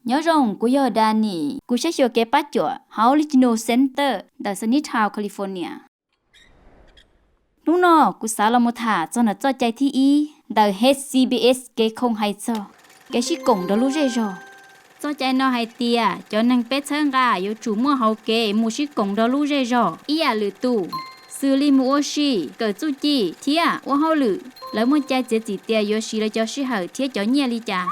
Nyob zoo, kuv yog Danny, kuv saib xyuas kev pab cuam hauv Regional Center ntawm Sunnytown, California. Hnub no kuv xav los mus tham txog nram txoj cai thib ib ntawm H C B S kev khoom hais txog kev sib koom nrog lub zej zog. Txoj cai no hais tias cov neeg peb txhawb nqa yuav tsum muaj hauv kev mus sib koom nrog lub zej zog ib yam lwm tus, xws li mus ua si, kawm txuj ci thiab ua hauj lwm. Lawv muaj cai txiav txim tias yuav siv lawv cov sij hawm thiab cov nyiaj li cas.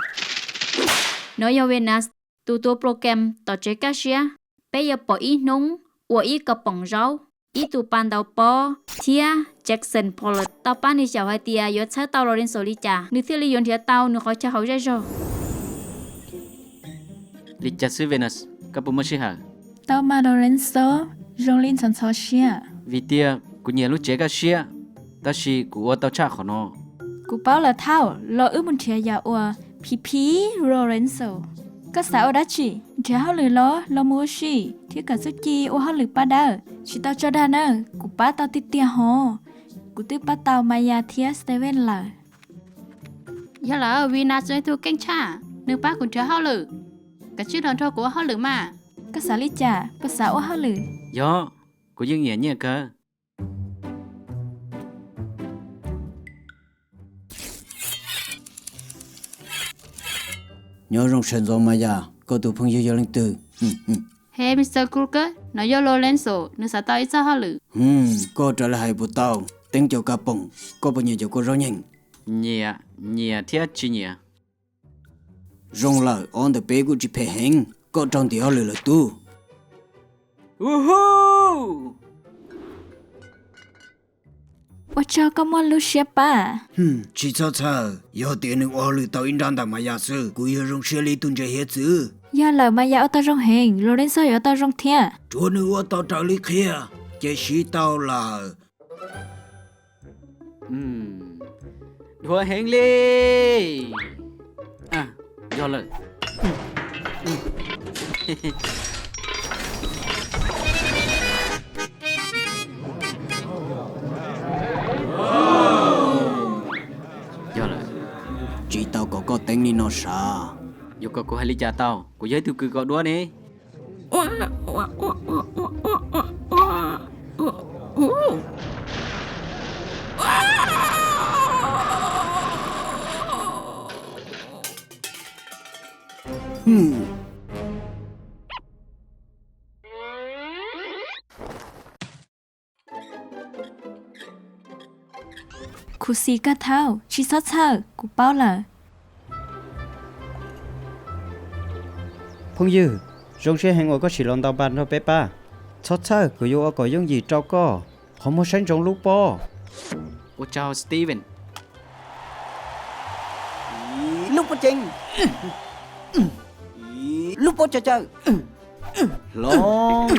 Nov yog Venus, tus tuav program tom tsev kaj siab. Peb yuav pom ib hnub ua ib ko poom zaub, ib tug pas ntaus pob thiab Jackson Pollock tau pab nws xyaum hais tias yuav txhawb tau Lorenzo li cas nws thiaj li yuav nrhiav tau nws qhov chaw hauv zej zog. Li cas xwb Venus, koj puas muaj sij hawm? Tau mas Lorenzo, zoo li ntxhov ntxhov siab. Vim tias kuv nyiam lub tsev kaj siab, tab sis kuv ua tau tshaj qhov no. Kuv paub lawm Thaub, los wb mus nrhiav yam uas phim phim Lorenzo. Koj xav ua dab tsi? Nrhiav hauj lwm los los mus ua si thiab kawm txuj ci ua hauj lwm pab dawb? Tsis tau tso dag nawb, kuv pab tau tiag tiag hov. Kuv twb pab tau Maya thiab Steven lawm. Yog lawm, Vina txawm ib tug keej tshaj, nws pab kuv nrhiav hauj lwm. Koj sim los nrog kuv ua hauj lwm mas. Koj xav li cas? Puas xav ua hauj lwm? Yog, kuv yeej nyiam nyiaj kawg. Nyob zoo sawv ntxov Maya, koj tus phooj ywg yog leej twg? He, Mr. Kruger, no yog Lorenzo, nws xav tau ib txoj hauj lwm. Koj raws li hais puas tau? Teeb cov kab poom, koj puas nyiam cov kua zaub nyeeg? Nyiam, nyiam thiab tsis nyiam. Zoo lawm, ob ntawm peb kuj tsis phem heev, koj raug ntim hauj lwm lawm tub. Ua tsaug koj muaj lub siab pab. Tsis txhob txhawj, yog tias nws ua hauj lwm tau ib nrab ntawm Maya xwb, kuv yuav zoo siab li tus ntses hiav txwv. Yog lawm, Maya ua tau zoo heev, Lorenzo yuav ua tau zoo thiab. Tsuav nws ua tau raws li qhia, ces siv tau lawm. Dhuav heev li. Yog lawm. Yog lawm. Tsis tau kom koj teeb li no sav. Yuav kom kuv hais li cas tau? Kuv yog ib tug kws kos duab ne. Khuv xim kawg Thaub, tsis txhob txhawj, kuv paub lawm. Phooj ywg, zoo siab heev uas koj sim los ntaus npas nrog peb pab. Txhob txhawj, kuv yuav ua kom yooj yim rau koj. Qhov muag saib ntsoov lub pob. Ua tsaug Steven. Lub pob ceev. Lub pob caw caw. Hloov.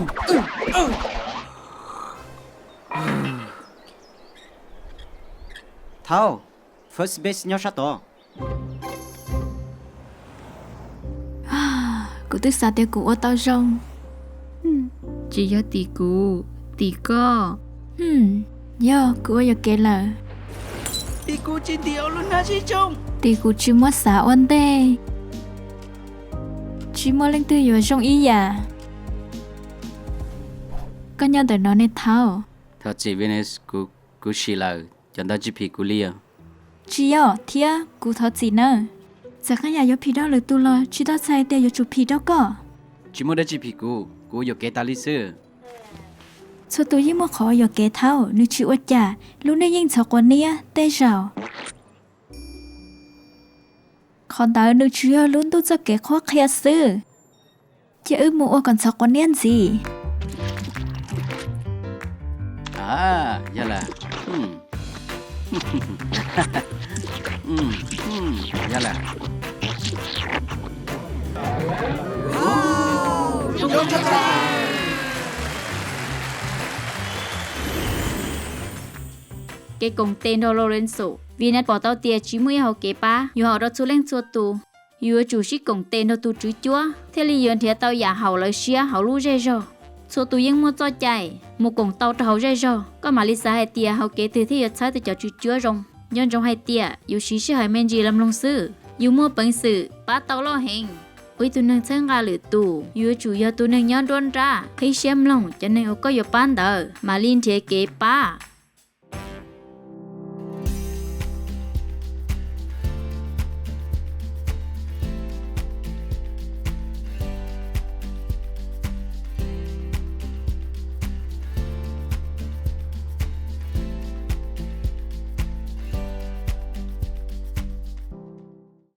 Thaub, first base nyob sab tod. Kuv twb xav tias kuv ua tau zoo. Tsis yog tim kuv, tim koj. Yog, kuv ua yuam kev lawm. Tim kuv tsis ntim lub hnab sib tsoo. Tim kuv tsis muab xav ua ntej. Tsis muaj leej twg yuav zoo ib yam. Koj nyob ntawm no ne Thaub. Thov txim Venus, kuv, kuv sim lawm, cov ntawd tsis phim kuv li os. Tsis yog thiab, kuv thov txim nawb. Txawm qhov yam yuav phim rau lwm tus los tsis tau txhais tias yuav tsum phim rau koj. Tsis muaj dab tsi phim kuv, kuv ua yuam kev tas li xwb. Txhua tus yeej muaj qhov ua yuam kev Thaub, nws tsis ua cas, lub neej yeej ntxhov quav niab tej zaum. Qhov ntawd nws tsuas yog lub ntuj txoj kev qhuab qhia xwb. Cia wb mus ua kom ntxhov quav niab ntxiv. Yog lawm. Yog lawm. Kev koom tes nrog Lorenzo, Vina pom tau tias tsis muaj ib hauv kev pab yuav haum rau txhua leej txhua tus. Yuav tsum sib koom tes nrog tus tswv cuab thiaj li yuav nrhiav tau yam haum lawv siab hauv lub zej zog. Txhua tus yeej muaj txoj cai mus koom tau rau hauv zej zog. Koj mam li xav hais tias hauv kev twg thiaj yuav txhawb tau cov tswv cuab zoo. Nco ntsoov hais tias yus siv sij hawm me ntsis los mloog xwb, yus muaj peev xwm pab tau loj heev. Ua ib tug neeg txhawb nqa lwm tus, yuav tsum yog tus neeg nyob nruab nrab, qhib siab mloog cov neeg uas koj yuav pab ntawd, mam li nrhiav kev pab.